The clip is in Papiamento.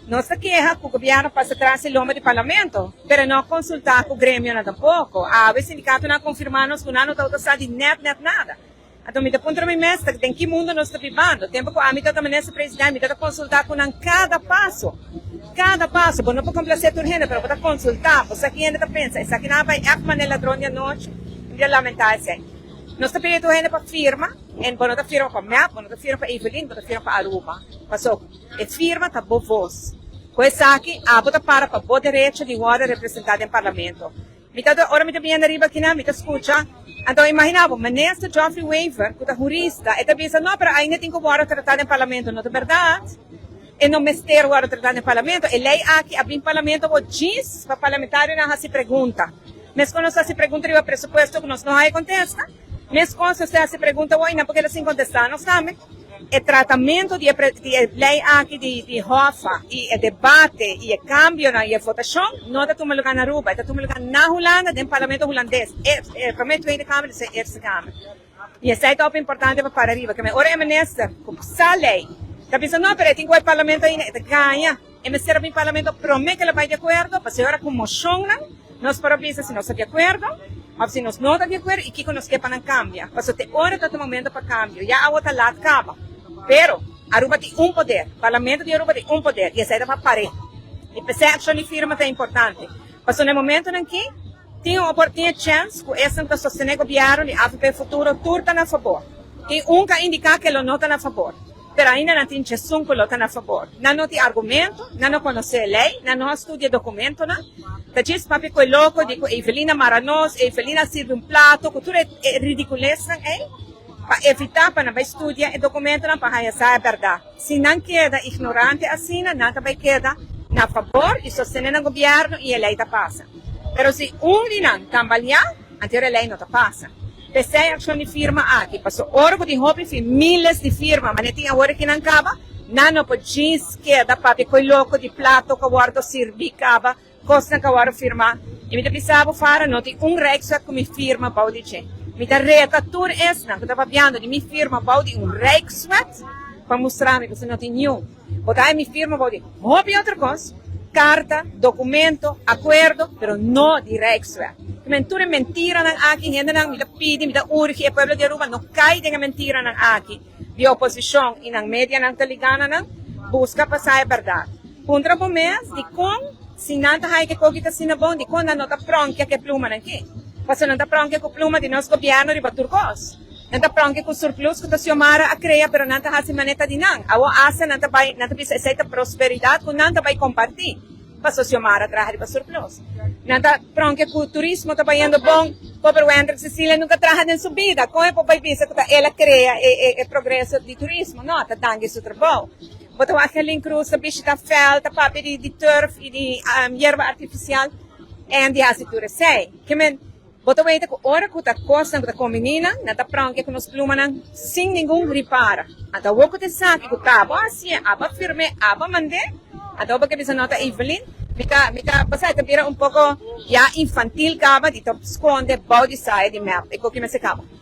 Nos ta keha cu gobierno pasa tras e lomba di parlamento, pero no consulta cu gremionan tampoco. Awe sindicatonan a confirma nos cu nan no ta sa di net net nada. Anto mi ta puntra mi mes, ta den ki mundo nos ta bibando? Tempo cu ami tabata minister president, mi tabata consulta cu nan cada paso. Cada paso. Bo no por complace tur hende, pero bo ta consulta. Bo sa ki hende ta pensa. Esaki nan a bay echt manera ladron di anochi. Mi ta lamenta esey. Nos ta pidi tur hende pa firma, en bo no ta firma pa MEP, bo no ta firma pa Evelyn, bo ta firma pa Aruba. Paso e firma ta bo voz. Cu esaki, abo ta para pa bo derecho di wordo representa den parlamento. Mi ta ora mi ta bini ariba akinan, mi ta scucha. Anto imagina bo, minister Geoffrey Wever, cu ta hurista, e ta bisa, "No, pero ainda tin cu wordo trata den parlamento." No ta berdad. E no mester wordo trata den parlamento. E ley aki a bin parlamento bo djis pa parlamentarionan haci pregunta. Mescos nos haci pregunta riba presupuesto cu nos no haya contesta. Mescos nos haci pregunta hoy, no porque sin contesta nos tambe. E tratamento di e ley aki di HOFA y e debate y e cambionan y e votacion no ta tuma lugar na Aruba, ta tuma lugar na Hulanda, den parlamento hulandes. E prome Tweede Kamer, e Eerste Kamer. Y esey ta importante pa para ariba. Cu ora e minister, cu sa ley, ta pensa, "No, pero tin cu e parlamento ainda," ta gaña. E mester bin parlamento prome cu el bay di acuerdo, pa ora cu mocion nos por bisa si nos ta di acuerdo, of si nos no ta di acuerdo y kico nos kier pa nan cambia. Paso te ora ta e momento pa cambio. Ya awor ta laat caba. Pero Aruba tin un poder. Parlamento di Aruba tin un poder. Y esey ta pa para. Y percepcion di firma ta importante. Paso na momentonan aki tin un oportunidad, chance cu esnan ta sostene gobierno di AVP Futuro, tur ta na fabor. Tin un cu a indica cu no ta na fabor. Pero ainda no tin chesun cu ta na fabor. Nan no tin argumento, nan no conoce ley, nan no a studia documentonan. Ta djis papia cu loco, di cu Evelina mara nos, Evelina sirbi un plato, cu tur e ridiculez ey, pa evita pa nan bay studia e documentonan pa haya sa e berdad. Si nan keda ignorante asina, nan ta bay keda na fabor y sostene e gobierno y e ley ta pasa. Pero si un di nan tambalea, anto e ley no ta pasa. P'esey accion di firma aki, paso ora cu tin hopi fi miles di firma, ma tin awor cu nan caba, nan no por djis keda papia coi loco di plato cu a wordo sirbi caba, cos cu a wordo firma. Y mi ta bisa bo fara, no tin un rijkswet cu mi firma bou di dje. Mi ta reta tur esnan, cu ta papiando di mi firma bou di un rijkswet, pa mustra mi, cu no tin niun. Bo ta mi firma bou di hopi otro cos, carta, documento, acuerdo, pero no di rijkswet. Men tur e mentiranan aki, hendenan, mi ta pidi, mi ta urgi e pueblo di Aruba, no cay den e mentiranan aki. Di oposicion y nan medianan ta ligando nan, busca pa sa e berdad. Puntra bo mes, di con, si nan ta haya cu cos ta asina bon, di con nan no ta pronkia cu e plumanan aki. Paso nan ta pronkia cu pluma di nos gobierno riba tur cos. Nan ta pronkia cu surplus cu ta Xiomara a crea, pero nan ta hasi maneta di nan. Awo asa nan ta bay, nan ta bisa esey ta prosperidad cu nan ta bay comparti. Paso Xiomara traha riba surplus. Nan ta pronkia cu turismo ta bayendo bon, pober Wendrick Cecilia nunca traha den su bida. Con e por bay bisa cu ta el a crea e progreso di turismo? No, ta danki su trabou. Bo ta wak Gerlin Cruz ta bishita veld, ta papia di turf y di yerba artificial en di hasi tur esey. Ke men, bo ta weten cu ora cu ta cosnan cu ta combini nan, nan ta pronkia cu nos plumanan sin ningun ripara. Anto awor cu ta esaki cu ta abo hacié, abo firmé, abo mandé, anto awor cu bisa no ta Evelyn, mi ta, basta ta bira un poco ya infantil caba di ta sconde bou di saya di MEP. E cos aki mester caba.